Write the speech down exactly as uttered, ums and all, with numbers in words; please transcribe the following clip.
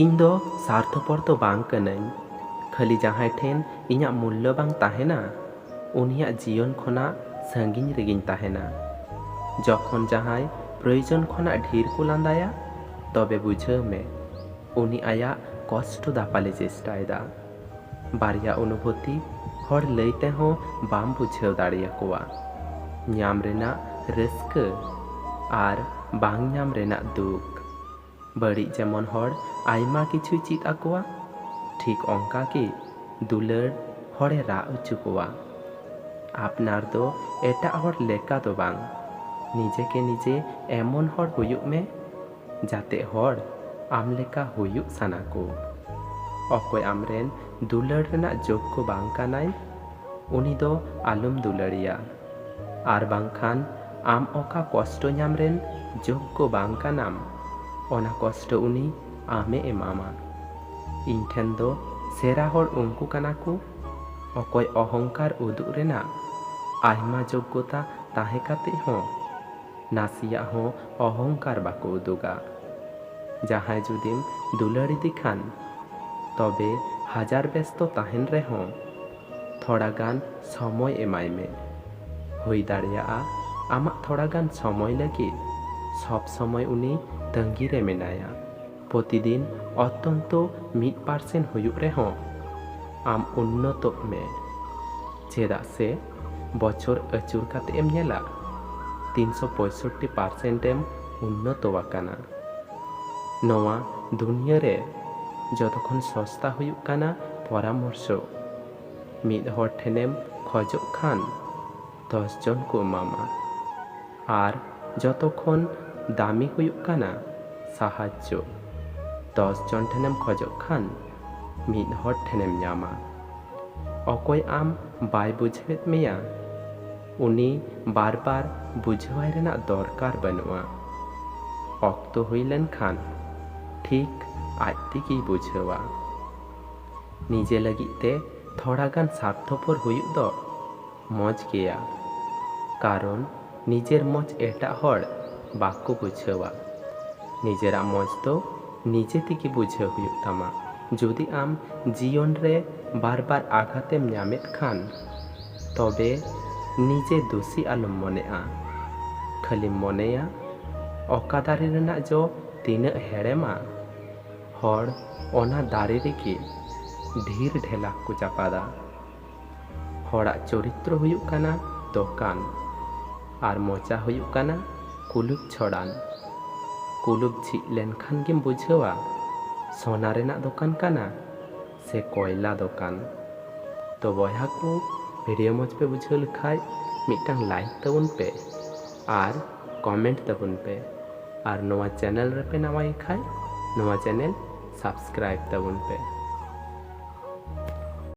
ᱤᱧ ᱫᱚ ᱥᱟᱨᱛᱷᱚᱯᱚᱨ ᱫᱚ ᱵᱟᱝ ᱠᱟᱹᱱᱟᱹᱧ᱾ ᱠᱷᱟᱹᱞᱤ ᱡᱟᱦᱟᱸᱭ ᱴᱷᱮᱱ ᱤᱧᱟᱹᱜ ᱢᱩᱞᱞᱚ ᱵᱟᱝ ᱛᱟᱦᱮᱱᱟ, ᱩᱱᱤᱭᱟᱜ ᱡᱤᱭᱚᱱ ᱠᱷᱚᱱᱟᱜ ᱥᱟᱺᱜᱤᱧ ᱨᱮᱜᱤᱧ ᱛᱟᱦᱮᱱᱟ᱾ ᱡᱚᱠᱷᱚᱱ ᱡᱟᱦᱟᱸᱭ ᱯᱨᱚᱭᱳᱡᱚᱱ ᱠᱷᱚᱱᱟᱜ ᱰᱷᱮᱨ ᱠᱚ ᱞᱟᱸᱫᱟᱭᱟ, ᱛᱚᱵᱮ ᱵᱩᱡᱷᱟᱹᱣ ᱢᱮ, ᱩᱱᱤ ᱟᱭᱟᱜ ᱠᱚᱥᱴᱚ ᱫᱟᱯᱟᱞᱮ ᱪᱮᱥᱴᱟᱭᱮᱫᱟ᱾ ᱵᱟᱨᱭᱟ ᱚᱱᱩᱵᱷᱩᱛᱤ ᱦᱚᱲ ᱞᱟᱹᱭ ᱛᱮᱦᱚᱸ ᱵᱟᱢ ᱵᱩᱡᱷᱟᱹᱣ ᱫᱟᱲᱮᱭᱟᱠᱚᱣᱟ᱾ ᱧᱟᱢ ᱨᱮᱱᱟᱜ ᱨᱟᱹᱥᱠᱟᱹ ᱟᱨ ᱵᱟᱝ ᱧᱟᱢ ᱨᱮᱱᱟᱜ ᱫᱩᱠ᱾ ᱵᱟᱹᱲᱤᱡ ᱡᱮᱢᱚᱱ ᱦᱚᱲ ᱟᱭᱢᱟ ᱠᱤᱪᱷᱩᱭ ᱪᱮᱫ ᱟᱠᱚᱣᱟ, ᱴᱷᱤᱠ ᱚᱱᱠᱟ ᱜᱮ ᱫᱩᱞᱟᱹᱲ ᱦᱚᱲᱮ ᱨᱟᱜ ᱦᱚᱪᱚ ᱠᱚᱣᱟ᱾ ᱟᱯᱱᱟᱨ ᱫᱚ ᱮᱴᱟᱜ ᱦᱚᱲ ᱞᱮᱠᱟ ᱫᱚ ᱵᱟᱝ, ᱱᱤᱡᱮ ᱜᱮ ᱱᱤᱡᱮ ᱮᱢᱚᱱ ᱦᱚᱲ ᱦᱩᱭᱩᱜ ᱢᱮ, ᱡᱟᱛᱮ ᱦᱚᱲ ᱟᱢ ᱞᱮᱠᱟ ᱦᱩᱭᱩᱜ ᱥᱟᱱᱟ ᱠᱚ᱾ ᱚᱠᱚᱭ ᱟᱢᱨᱮᱱ ᱫᱩᱞᱟᱹᱲ ᱨᱮᱱᱟᱜ ᱡᱳᱜᱽᱜᱚ ᱵᱟᱝ ᱠᱟᱱᱟᱭ, ᱩᱱᱤ ᱫᱚ ᱟᱞᱚᱢ ᱫᱩᱞᱟᱹᱲᱮᱭᱟ᱾ ᱟᱨ ᱵᱟᱝᱠᱷᱟᱱ ᱟᱢ ᱚᱠᱟ ᱠᱚᱥᱴᱚ ᱧᱟᱢ ᱨᱮᱱ ᱡᱳᱜᱽᱜᱚ ᱵᱟᱝ ᱠᱟᱱᱟᱢ, ᱚᱱᱟ ᱠᱚᱥᱴᱚ ᱩᱱᱤ ᱟᱢᱮ ᱮᱢᱟᱢᱟ᱾ ᱤᱧ ᱴᱷᱮᱱ ᱫᱚ ᱥᱮᱨᱟ ᱦᱚᱲ ᱩᱱᱠᱩ ᱠᱟᱱᱟ ᱠᱚ, ᱚᱠᱚᱭ ᱚᱦᱚᱝᱠᱟᱨ ᱩᱫᱩᱜ ᱨᱮᱱᱟᱜ ᱟᱭᱢᱟ ᱡᱳᱜᱽᱜᱚᱛᱟ ᱛᱟᱦᱮᱸ ᱠᱟᱛᱮ ᱦᱚᱸ ᱱᱟᱥᱮᱭᱟᱜ ᱦᱚᱸ ᱚᱦᱚᱝᱠᱟᱨ ᱵᱟᱠᱚ ᱩᱫᱩᱜᱟ᱾ ᱡᱟᱦᱟᱸᱭ ᱡᱩᱫᱤᱢ ᱫᱩᱞᱟᱹᱲ ᱤᱫᱤ ᱠᱷᱟᱱ, ᱛᱚᱵᱮ ᱦᱟᱡᱟᱨ ᱵᱮᱥᱛᱚ ᱛᱟᱦᱮᱱ ᱨᱮᱦᱚᱸ ᱛᱷᱚᱲᱟ ᱜᱟᱱ ᱥᱚᱢᱚᱭ ᱮᱢᱟᱭ ᱢᱮ᱾ ᱦᱩᱭ ᱫᱟᱲᱮᱭᱟᱜᱼᱟ ᱟᱢᱟᱜ ᱛᱷᱚᱲᱟ ᱜᱟᱱ ᱥᱚᱢᱚᱭ ᱞᱟᱹᱜᱤᱫ ᱥᱚᱵ ᱥᱚᱢᱚᱭ ᱩᱱᱤ ᱛᱟᱺᱜᱤ ᱨᱮ ᱢᱮᱱᱟᱭᱟ᱾ ᱯᱨᱚᱛᱤᱫᱤᱱ ᱚᱛᱛᱚᱱᱛᱚ ᱢᱤᱫ ᱯᱟᱨᱥᱮᱱᱴ ᱦᱩᱭᱩᱜ ᱨᱮᱦᱚᱸ ᱟᱢ ᱩᱱᱱᱚᱛᱚᱜ ᱢᱮ, ᱪᱮᱫᱟᱜ ᱥᱮ ᱵᱚᱪᱷᱚᱨ ᱟᱹᱪᱩᱨ ᱠᱟᱛᱮ ᱮᱢ ᱧᱮᱞᱟ, ᱛᱤᱱᱥᱚ ᱯᱚᱸᱭᱥᱚᱴᱴᱤ ᱯᱟᱨᱥᱮᱱᱴ ᱮᱢ ᱩᱱᱱᱚᱛᱚ ᱟᱠᱟᱱᱟ᱾ ᱱᱚᱣᱟ ᱫᱩᱱᱤᱭᱟᱹ ᱨᱮ ᱡᱚᱛᱚ ᱠᱷᱚᱱ ᱥᱚᱥᱛᱟ ᱦᱩᱭᱩᱜ ᱠᱟᱱᱟ ᱯᱚᱨᱟᱢᱚᱨᱥᱚ᱾ ᱢᱤᱫ ᱦᱚᱲ ᱴᱷᱮᱱᱮᱢ ᱠᱷᱚᱡᱚᱜ ᱠᱷᱟᱱ, ᱫᱚᱥ ᱡᱚᱱ ᱠᱚ ᱮᱢᱟᱢᱟ᱾ ᱟᱨ ᱡᱚᱛᱚ ᱠᱷᱚᱱ ᱫᱟᱢᱤ ᱦᱩᱭᱩᱜ ᱠᱟᱱᱟ ᱥᱟᱦᱟᱡᱽᱡᱚ᱾ ᱫᱚᱥ ᱡᱚᱱ ᱴᱷᱮᱱᱮᱢ ᱠᱷᱚᱡᱚᱜ ᱠᱷᱟᱱ, ᱢᱤᱫ ᱦᱚᱲ ᱴᱷᱮᱱᱮᱢ ᱧᱟᱢᱟ᱾ ᱚᱠᱚᱭ ᱟᱢ ᱵᱟᱭ ᱵᱩᱡᱷᱟᱹᱣᱮᱫ ᱢᱮᱭᱟ, ᱩᱱᱤ ᱵᱟᱨ ᱵᱟᱨ ᱵᱩᱡᱷᱟᱹᱣᱟᱭ ᱨᱮᱱᱟᱜ ᱫᱚᱨᱠᱟᱨ ᱵᱟᱹᱱᱩᱜᱼᱟ᱾ ᱚᱠᱛᱚ ᱦᱩᱭ ᱞᱮᱱᱠᱷᱟᱱ ᱴᱷᱤᱠ ᱟᱡ ᱛᱮᱜᱮᱭ ᱵᱩᱡᱷᱟᱹᱣᱟ᱾ ᱱᱤᱡᱮ ᱞᱟᱹᱜᱤᱫ ᱛᱮ ᱛᱷᱚᱲᱟ ᱜᱟᱱ ᱥᱟᱨᱛᱷᱚᱯᱚᱨ ᱦᱩᱭᱩᱜ ᱫᱚ ᱢᱚᱡᱽ ᱜᱮᱭᱟ, ᱠᱟᱨᱚᱱ ᱱᱤᱡᱮᱨ ᱢᱚᱡᱽ ᱮᱴᱟᱜ ᱦᱚᱲ ᱵᱟᱠᱚ ᱵᱩᱡᱷᱟᱹᱣᱟ᱾ ᱱᱤᱡᱮᱨᱟᱜ ᱢᱚᱡᱽ ᱫᱚ ᱱᱤᱡᱮ ᱛᱮᱜᱮ ᱵᱩᱡᱷᱟᱹᱣ ᱦᱩᱭᱩᱜ ᱛᱟᱢᱟ᱾ ᱡᱩᱫᱤ ᱟᱢ ᱡᱤᱭᱚᱱ ᱨᱮ ᱵᱟᱨ ᱵᱟᱨ ᱟᱜᱷᱟᱛᱮᱢ ᱧᱟᱢᱮᱫ ᱠᱷᱟᱱ, ᱛᱚᱵᱮ ᱱᱤᱡᱮ ᱫᱳᱥᱤ ᱟᱞᱚᱢ ᱢᱚᱱᱮᱜᱼᱟ᱾ ᱠᱷᱟᱹᱞᱤᱢ ᱢᱚᱱᱮᱭᱟ, ᱚᱠᱟ ᱫᱟᱨᱮ ᱨᱮᱱᱟᱜ ᱡᱚ ᱛᱤᱱᱟᱹᱜ ᱦᱮᱲᱮᱢᱟ, ᱦᱚᱲ ᱚᱱᱟ ᱫᱟᱨᱮ ᱨᱮᱜᱮ ᱰᱷᱤᱨ ᱰᱷᱮᱞᱟᱠ ᱠᱚ ᱪᱟᱯᱟᱫᱟ᱾ ᱦᱚᱲᱟᱜ ᱪᱚᱨᱤᱛᱨᱚ ᱦᱩᱭᱩᱜ ᱠᱟᱱᱟ ᱫᱚᱠᱟᱱ, ᱟᱨ ᱢᱚᱪᱟ ᱦᱩᱭᱩᱜ ᱠᱟᱱᱟ ᱠᱩᱞᱩᱯ ᱪᱷᱚᱲᱟᱱ᱾ ᱠᱩᱞᱩᱯ ᱡᱷᱤᱡ ᱞᱮᱱᱠᱷᱟᱱ ᱜᱮᱢ ᱵᱩᱡᱷᱟᱹᱣᱟ, ᱥᱚᱱᱟ ᱨᱮᱱᱟᱜ ᱫᱚᱠᱟᱱ ᱠᱟᱱᱟ ᱥᱮ ᱠᱚᱭᱞᱟ ᱫᱚᱠᱟᱱ᱾ ᱛᱚ ᱵᱚᱭᱦᱟ ᱠᱚ, ᱵᱷᱤᱰᱤᱭᱳ ᱢᱚᱡᱽ ᱯᱮ ᱵᱩᱡᱷᱟᱹᱣ ᱞᱮᱠᱷᱟᱡ ᱢᱤᱫᱴᱟᱝ ᱞᱟᱭᱤᱠ ᱛᱟᱵᱚᱱ ᱯᱮ, ᱟᱨ ᱠᱚᱢᱮᱱᱴ ᱛᱟᱵᱚᱱ ᱯᱮ, ᱟᱨ ᱱᱚᱣᱟ ᱪᱮᱱᱮᱞ ᱨᱮᱯᱮ ᱱᱟᱣᱟ ᱜᱮ ᱠᱷᱟᱡ ᱱᱚᱣᱟ ᱪᱮᱱᱮᱞ ᱥᱟᱵᱥᱠᱨᱟᱭᱤᱵ ᱛᱟᱵᱚᱱ ᱯᱮ᱾